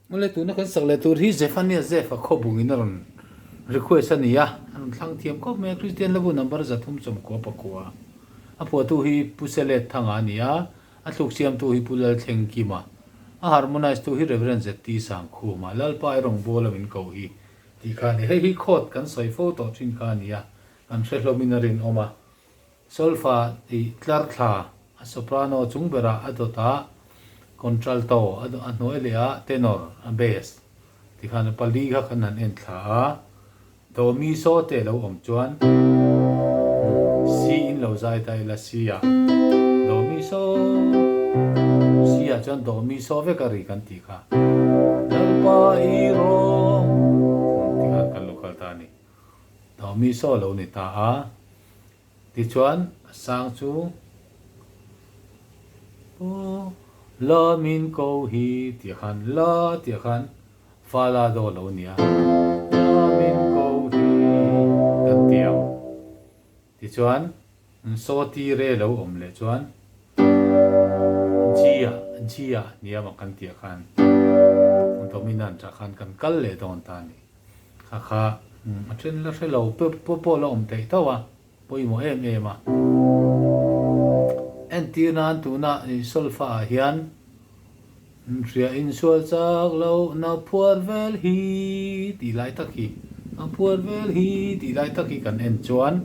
Mawle tuna kan sak leh tur hi Zephaniah Zeph a khawbungin a rawn request a ni a, a rawn thlang thiam khawp mai a, Kristian Labu number 390 pakua. A phuahtu hi Pu Selet Thanga a ni a, a thluk siamtu hi Pu Lalthleng Kima. A harmonize tu hi Rev. ZT Sangkhuma, Lalpa i rawngbawla min ko hi tih kha a ni. Hei hi chord kan sawi fo tawh thin kha a ni a, kan hre hlawmin a rinawm a. Solfa tih tlar thla, a soprano chung berah a dawtah contralto, a hnuai leh ah tenor, a bass ti khan a pali kha kan han en thla a, do mi so te lo awm chuan C in lo zai ta ila C ah do mi so, C ah chuan do mi so vek a ri kan tih kha Lalpa i rawng ti khan kan lo kal ta a ni. Do mi so lo ni ta a. Tichuan a sang chu Aw la min ko hi tih khan la tih khan fa la daw lo nia la min ko hi kan ti ang. Tichuan saw ti re lo awm leh chuan G ah G ah hniam ah kan tih khan dominant ah khan kan kal leh dawn ta a ni. Kha kha a then la hre lo pawh la awm theih tho a, pawimawh em em a. Entir nan tuna solfa ah hian hria insual chak lo na phuar vel hi tih lai tak hi, a phuar vel hi tih lai tak hi kan en chuan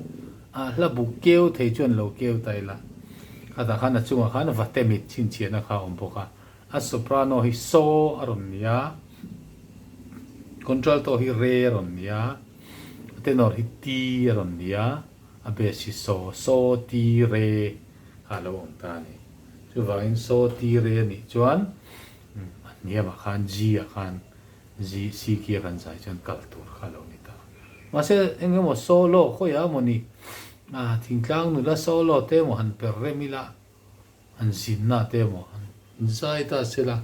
a hla buk keu thei chuan lo keu ta ila. Khatah khan a chungah khan vatemit chhinchhiahna kha a awm bawk a. A soprano hi so a rawn ni a, contralto hi re a rawn ni a, a tenor hi ti a rawn ni a, a bass hi so, so, ti, re kha a lo awm ta a ni. Chuvangin so, ti, re a nih chuan a hniamah khan G ah khan G, C key a kan zai chuan kal tur kha a lo ni ta. Mahse eng emaw solo khawiah emaw ni, thingtlang nula solo te emaw han per rem ila, An zinna te emaw an zai ta se la.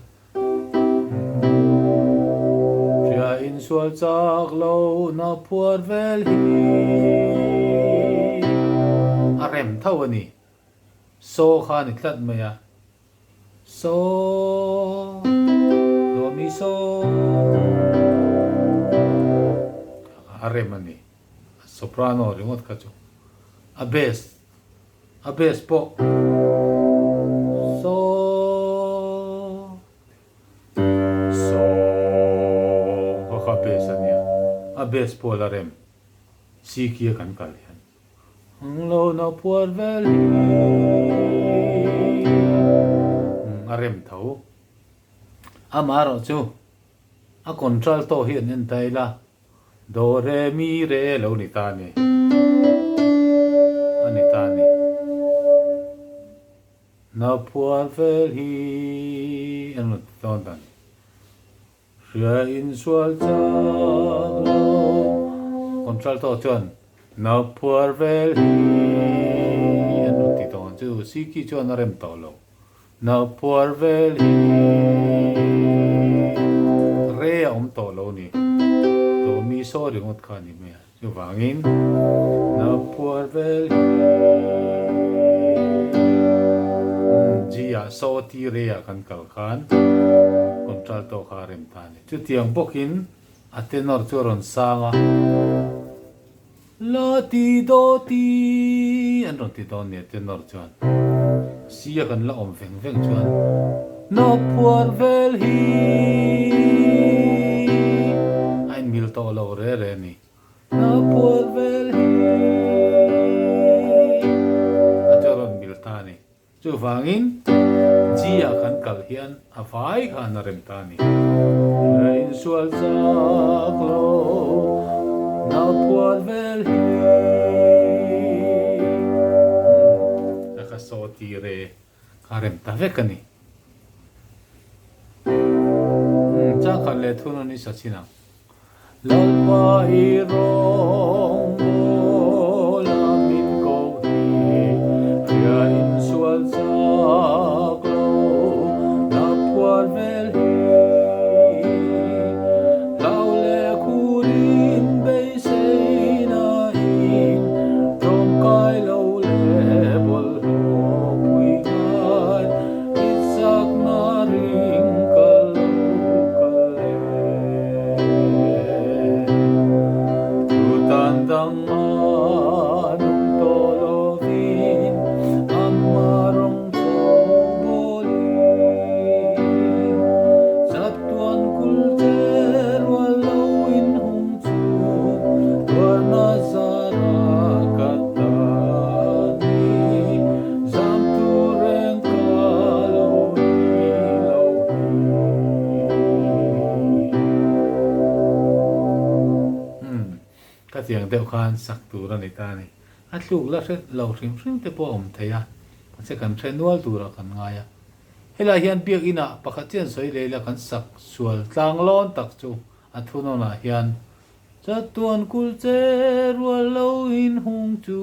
Hria insual chak lo na phuar vel hi a rem tho a ni. Saw kha a ni tlat mai a. Saw, Lawmi saw a rem a ni. A soprano ringawt kha chu a bass. A bass pawh saw saw kha kha bass a nia, a bass pawh la rem si kia kan kal hian ang lo na phuar vel hi a rem tho. Amaherawh chu a contralto hi an en ta ila. Do re mi re lo ni ta ni. A ni ta ni. Na phuar fel hi an rawn ti dawn ta ni. Hria insual chak lo. Contralto chuan na phuar vel hi an rawn ti dawn chu Siki chuan a rem tawh lo. Na phuar vel hi re a awm tawh lo ni. To mi saw ringawt kha a ni mai a. Chuvangin na phuar vel hi G ah saw ti re ah kan kal khan contralto kha a rem ta a ni. Chutiang bawkin a tenor chu a rawn sang a. La ti do ti an rawn ti dawn nia tenor chuan si a kan la awm veng veng chuan na phuar vel hi a inmil tawh lo re re a ni na phuar vel hi a chu a rawn mil ta a ni. Chuvangin, G-ah kan kal hian a vai khan a rem ta a ni. Ka insual chak lo, nau phuar vel hi. Ka kha saw ti re kha rem ta vek a ni. Changkhat leh thun a ni sa chin ang. Lalpa i rawng mawl a min ko hi, hria insual chak lo na phuar vel hi. Hlau leh khurin beiseina in tlawmkai lo leh bawlhhlawh pui ngai, i chakna ring ka lo kal e. Khatiang deuh khan sak tur a ni ta a ni. A thluk la hre lo hrim hrim te pawh a awm thei a, mahse kan hre nual turah kan ngai a. Helai hian biakinah pakhat chian sawi leh ila kan sak sual tlang lawn tak chu a thunawnah hian Chatuan kul che rual lo in hung chu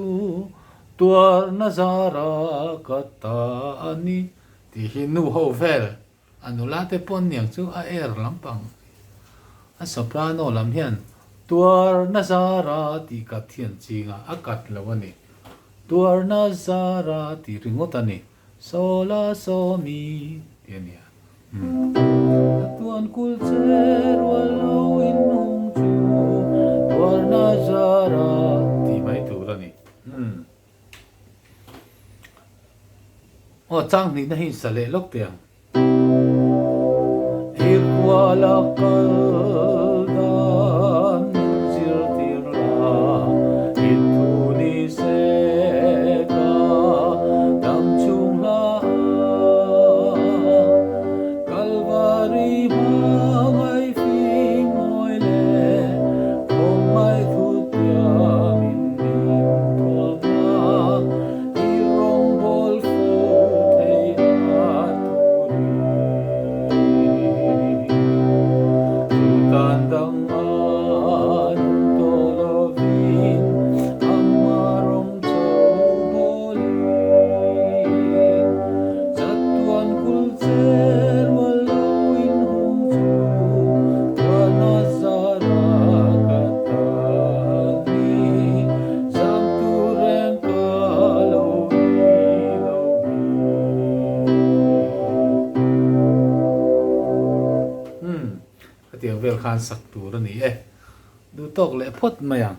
tuarna zara ka ta a ni tih hi nu ho vel A nula te pawn niang chu a air lampang a soprano lam hian Tuarna zara tih kat hian ching a, a kat lo a ni. Tuarna zara tih ringawt a ni. Sola sawmi tih a nia. Umm. Tuan kul che rual lo in hung chu Tuarna zara tih mai tur a ni. Umm. Aw chang hnihna hi sa leh lawk teh ang. I kuala kal dan min zirtir la, i thu ni se ka dam chhung hla a. Kalvari hmangaih fing mawi leh khawngaih thutiam in min thuam a, i rawngbâwl fo thei a turin. Chu tan dang a nung tawh lovin ama rawng cho bawlin chatuan kul che rual lo in hung chu tuana zara ka ta ni zam tur reng ka lo ni lo hi. Umm, khatiang vel khan sak tur a ni e. Duhtawk leh phawt mai ang.